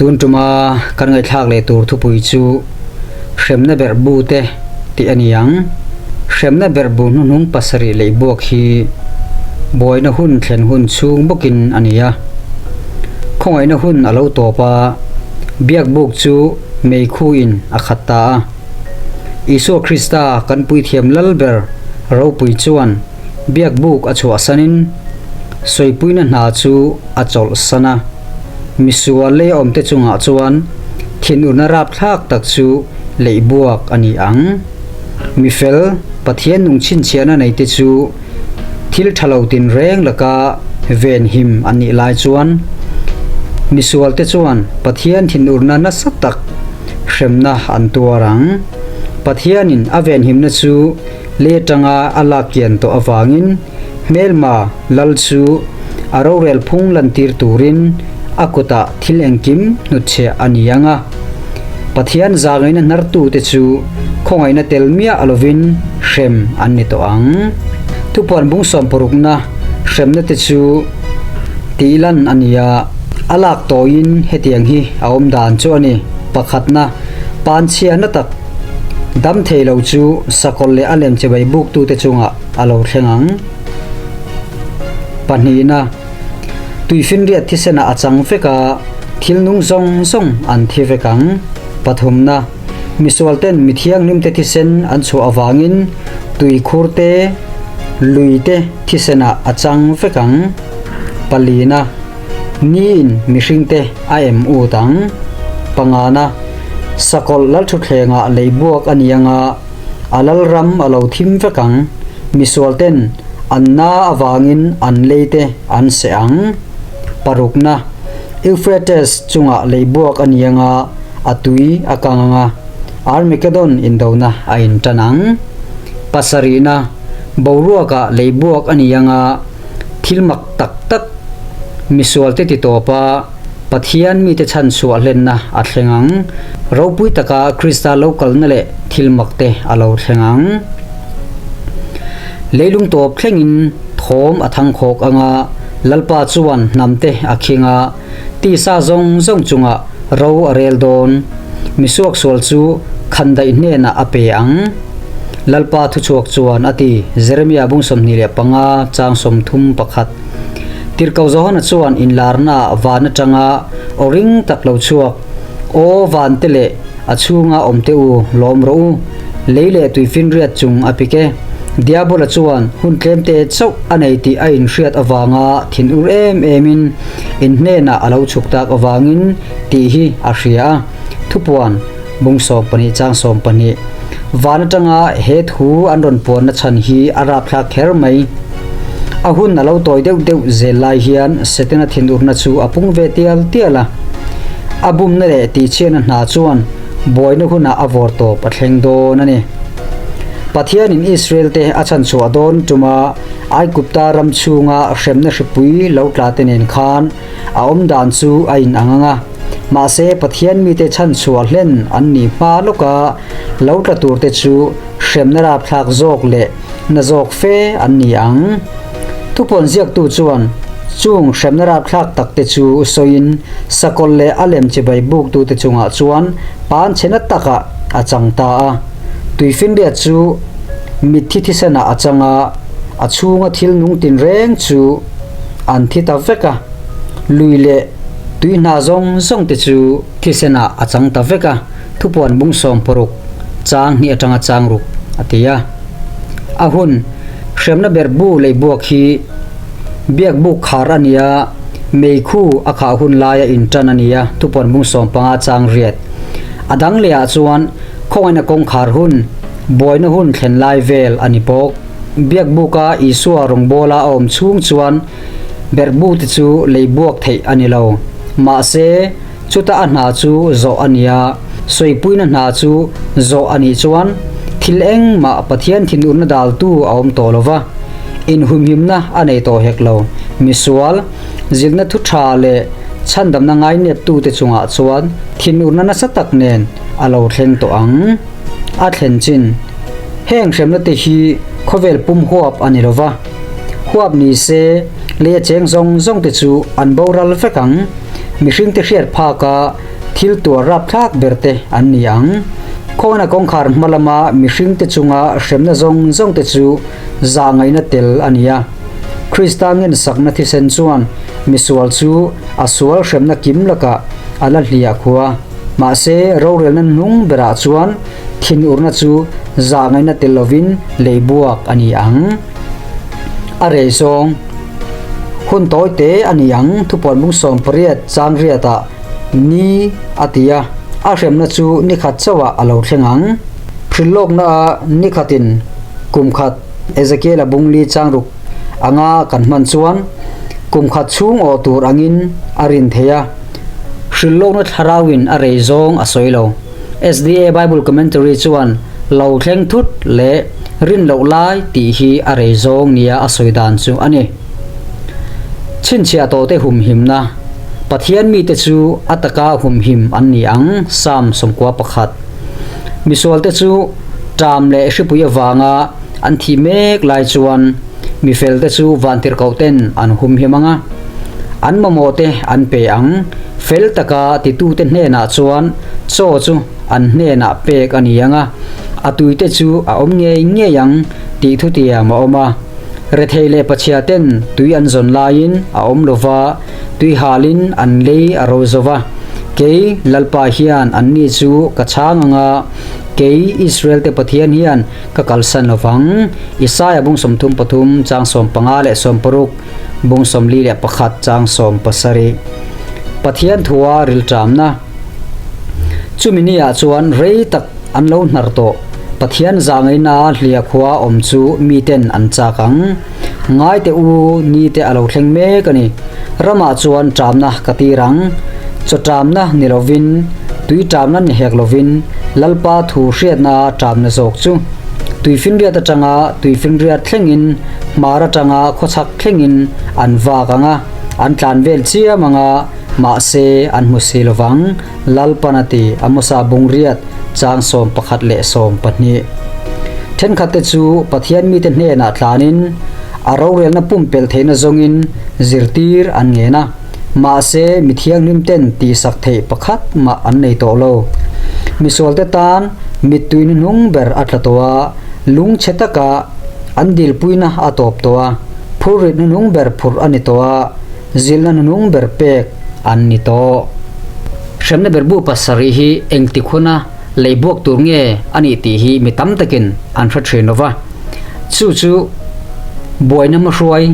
Tun tuma kan ngaihthlak leh tur thupui chu Hremna berh bu te tih a ni ang. Hremna berh bu hnuhnung pasarih leh buak hi buaina hun thlen hun chhung bawkin a ni a. Khawngaihna hun a lo tawp a, biakbuk chu meikhuin a khat ta a. Isua Krista kan puithiam lal ber ropui chuan biakbuk a chhuahsanin sawipuina hna chu a chawlhsan a. Misual lei awmte chungah chuan thinurna rapthlak tak chu leih buak a ni ang. Mifel, Pathian nung chhinchhiahna neite chu thil tha lo tinreng laka venhim an nih lai chuan misualte chuan Pathian thinurna nasa tak hremna an tuar ang. Pathianin a venhimna chu lei atanga a lak kian tawh avangin hmelma lal chu a rorel phung lantir turin a kutah thil engkim hnutchhiah a ni ang a. Pathian zangaihna hnartute chu khawngaihna tel miah lovin hrem an ni tawh ang. Thupuan bung sawmparukna hremna te chu tihlan a ni a, a lak tawiin hetiang hi a awm dan chu a ni, Pakhatna, panchhia na tak dam thei lo chu sakawlh leh a lem chibai buktute chungah a lo thleng ang. Pahnihna, Tuifinriat thisenah a chang vek a, thil nung zawng zawng an thi vek ang. Pathumna, Misualten mi thianghlimte thisen an chhuah avangin tuikhur te, lui te thisenah a chang vek ang. Palina, Niin mihringte a em ut ang. Pangana, Sakawlh lalthutthlengah lei buak a ni anga, A lalram a lo thim vek ang, misualten an na avangin an leite an seh ang. Parukna, Euphrates chungah lei buak a ni anga, a tui a kang anga, Armageddon indona a intan ang. Pasarihna, boruakah lei buak a ni anga, thil mak tak tak misualte ti tawp a, Pathian mite chhan chhuah hlenna a thleng ang. Ropui taka Krista lo kalna leh thil mak te a lo thleng ang. Leilung tawp thlengin thawm a thang khawk ang a, Lalpa chuan hnam te a khing a, tisa zawng zawng chungah ro a rel dawn. Misuaksual chu khandaih hnenah a pe ang. Lalpa thuchhuak chuan a ti, Jeremia bung 25 chang 31. Tirhkoh Johana chuan inlarnaah van atanga aw ring tak lo chhuak, Aw vante leh a chhunga awmte u, lawm rawh u, lei leh tuifinriat chung a pik e. Diabola chuan hun tlemte chauh a nei tih a inhriat avanga thinur em emin in hnenah a lo chhuk tak avangin tih hi a hria a. Thupuan, Bung 12 chang 12. Van atanga he thu an rawn puanna chhan hi a rapthlak kher mai. A hun a lo tawi deuh deuh zel lai hian Setana thinurna chu a pung ve tial tial a. A bumna leh tihchhiatna hna chuan buaina hunah a vawr tawp a thleng dawn a ni. Pathianin Israelte a chhanchhuah dawn tuma Aigupta ram chhunga hremna hripui lo tla te nen khan a awm dan chu a inang ang a. Mahse, Pathian mite chhanchhuah hlen an nih hma lawka lo tla turte chu hremna rapthlak zawk leh na zawk fe an ni ang. Thupawn ziaktu chuan chung hremna rapthlak takte chu sawiin sakawlh leh a lem chibai buktute chungah chuan pan chhe na takah a chang ta a. Tuifinriat chu mitthi thisenah a chang a, a chhunga thil nung tinreng chu an thi ta vek a. Lui leh tui hna zawng zawng te chu thisenah a chang ta vek a, thupuan bung 60 chang hnih atanga chang ruk a ti a. A hun, hremna ber bu lei buak hi biak buk khar a ni a, meikhu a khah hun laia intan a ni a, thupuan bung 15 chang riat. A dang lehah chuan khawngaihna kawngkhar hun, buaina hun thlen lai vel a ni bawk. Biak buka Isua rawngbawla a awm chhung chuan Berhbute chu lei buak theih a ni lo. Mahse, chuta a hna chu zawh a ni a, sawipuina hna chu zawh a nih chuan thil engmah Pathian thinurna daltu a awm tawh lo va, inhumhimna a nei tawh hek lo. Misual, zilhna thu tha leh chhandamna ngaineptute chungah chuan thinurna nasa tak nen a lo thleng tawh ang. A thlen chin. Heng hremna te hi khawvel pum huap a ni lo va. Huap ni se, lei a cheng zawng zawng te chu an boral vek ang. Mihringte hriat phaka thil tuar rapthlak berte an ni ang. Khawina kawngkhar hma lama mihringte chunga hremna zawng zawngte chu zahngaihna tel a ni a. Krista ngensakna thisen chuan misual chu a sual hremna kim lakah a la hliah khua. Mahse, rorelna hnung berah chuan thinurna chu zahngaihna tel lovin lei buak a ni ang. A rei zawng hun tawi te a ni ang, thupuan bung 18 chang riatah ni a ti a, a hremna chu ni khat chauhah a lo thleng ang. Hrilhlawkna a ni khatin kum khat Ezekiel-a bung li chang ruk anga kan hman chuan kum khat chhung awh tur angin a rin thei a, hrilhlawkna thlarauin a rei zawng a sawi lo. SDA Bible Commentary chuan lo thleng thut leh rin loh lai tih hi a rei zawng nia a sawi dan chu a ni. Chhinchhiah tawhte humhimna, Pathian mite chu a taka humhim an ni ang, Psalm 91. Misualte chu ṭam leh hripui avanga an thih mek lai chuan mifelte chu vantirhkohten an humhim ang a, an mamawhte an pe ang. Fel taka titute hnenah chuan chaw chu an hnenah pek a ni ang a, a tuite chu a awm ngei ngei ang tih thutiam a awm a. Rethei leh pachhia ten tui an zawn laiin a awm lo va, tui halin an lei a ro zo va. Kei, Lalpa hian anni chu ka chhang ang a, kei, Israel-te Pathian hian ka kalsan lo vang. Isaia bung 33 chang 15 leh 16, bung 41 chang 17. Pathian thua rilṭamna. Chumi niah chuan rei tak an lo hnar tawh. Pathian zahngaihna hliah khua awm chu miten an chak ang. Ngai teh u, ni te a lo thleng mek a ni. Ramah chuan ṭamna ka tir ang. Chaw ṭamna ni lovin, tui ṭamna ni hek lovin, Lalpa thu hriatna ṭamna zawk chu. Tuifinriat aṭanga tuifinriat thlengin, hmar aṭanga khawchhak thlengin an vak ang a, an tlan vel chiam ang a, mahse an hmu si lovang. Lalpan a ti, Amosa bungriat chang 11 leh 12. Thenkhatte chu Pathian mite hnenah tlanin a rorelna pumpelh theihna zawngin zirtir an ngen a, mahse mi thianghlimten tihsak theih pakhat mah an nei tawh lo. Misualte tan mittui hnuhnung ber a tla tawh a, lungchhe taka an dilpuina a tawp tawh a, phurrit hnuhnung ber phurh a ni tawh a, Zilhna hnuhnung ber pek an ni tawh. Hremna ber bu pasarih hi engtik huna lei buak tur nge a nih tih hi mi tam takin an hre thin lo va. Chu chu buaina hmahruai,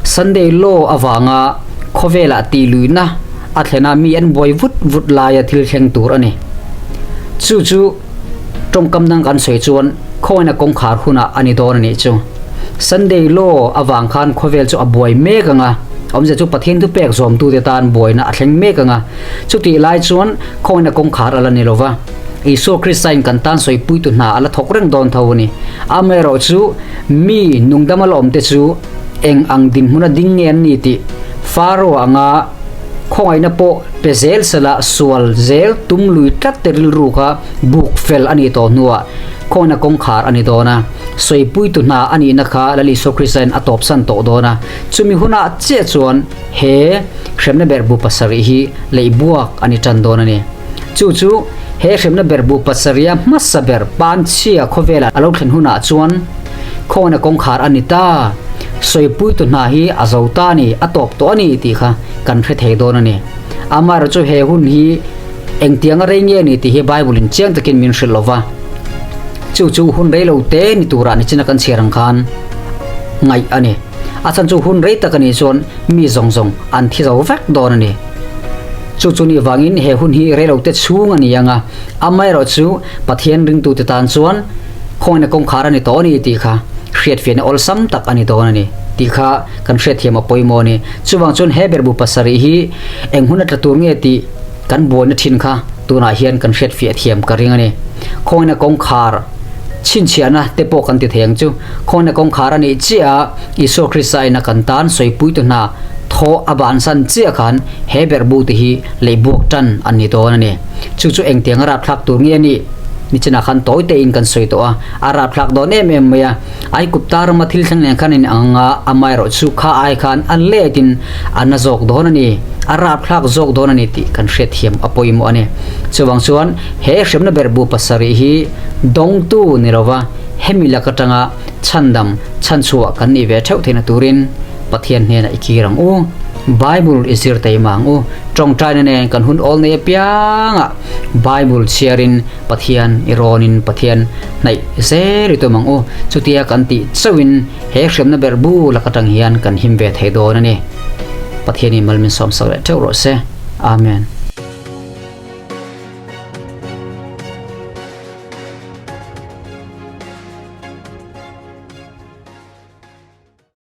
Sunday Law avanga khawvelah tihluihna a thlena mi an buai vut vut laia thil thleng tur a ni. Chu chu tawngkam dang kan sawi chuan khawngaihna kawngkhar hunah a ni dawn a nih chu. Sunday Law avang khan khawvel chu a buai mek ang a, awmzia chu Pathian thu pek zawmtute tan buaina a thleng mek ang a. Chutih lai chuan khawngaihna kawngkhar a la ni lo va, Isua Kristain kan tan sawipuitu hna a la thawk reng dawn tho a ni. Amaherawh chu mi nungdama la awmte chu eng ang dinhmuna ding nge an ni tih Faro anga khawngaihna pawh pe zel sela sual zel tum lui tlat te rilru kha buk fel a nih tawh hnuah khawngaihna kawngkhar a ni dawn a. Sawipuitu hna a nihna kha Lal Isua Kristain a tawpsan tawh dawn a, chumi hunah chiah chuan he hremna berhbu pasarih hi leih buak a ni tan dawn a ni. Chu chu he hremna berhbu pasariha hmasa ber panchhia khawvela a lo thlen hunah chuan khawngaihna kawngkhar a ni ta, sawipuitu hna hi a zo ta a ni, a tawp tawh a ni tih kha kan hre thei dawn a ni. Amaherawhchu he hun hi Engtiang a rei nge ni tih hi Bible in chiang takin min hrilh lova, chu chu hun rei lo te ni turah nichina kan chhiar ang khan ngaih a ni. A chhan chu hun rei tak a nih chuan mi zawng zawng an thi zo vek dawn a ni. Chu chu nih vangin he hun hi rei lo te chhung a ni ang a, amaherawh chu Pathian ringtute tan chuan khawngaihna kawngkhar a ni tawh a ni tih kha hriatfiahna awlsam tak a ni dawn a ni tih kha kan hriatthiam a pawimawh a ni. Chuvang chuan he berhbu pasarih hi eng hun a tla tur nge tih Kan buaina thin kha tunah hian kan hriat fiah thiam ka ring a ni. Khawngina kawngkhar chhinchhiahna te pawh kan ti thei ang chu. Khawngina kawngkhar a nih chiah a, Isua Krista ina kan tan sawipuitu hna thaw a bansan chiah khan he berhbu te hi lei buak tan an ni dawn a ni. Chu chu engtiang a rapthlak tur nge a nih? Nichinah khan tawi tein kan sawi tawh a, a rapthlak dawn em em mai a. Aikupta rama thil thleng nen khan in ang a, amaherawh chu kha ai khan a letin a na zawk dawn a ni, a rapthlak zawk dawn a ni tih kan hriatthiam a pawimawh a ni. Chuvang chuan he hremna berhbu pasarih hi dawngtu ni lova hemi lak atanga chhandam chhanchhuah kan nih ve theuh theihna turin Pathian hnenah i kir ang u. Bible i zir teima ang u. Tawngtaina nen kan hun awl nei apiangah Bible chhiarin Pathian i rawnin Pathian hnaih zel i tum ang u. Chutia kan tih chauhin he hremna ber bu lak atang hian kan him ve thei dawn a ni. Pathianin mal min sawmsak leh teuh rawh se. Amen.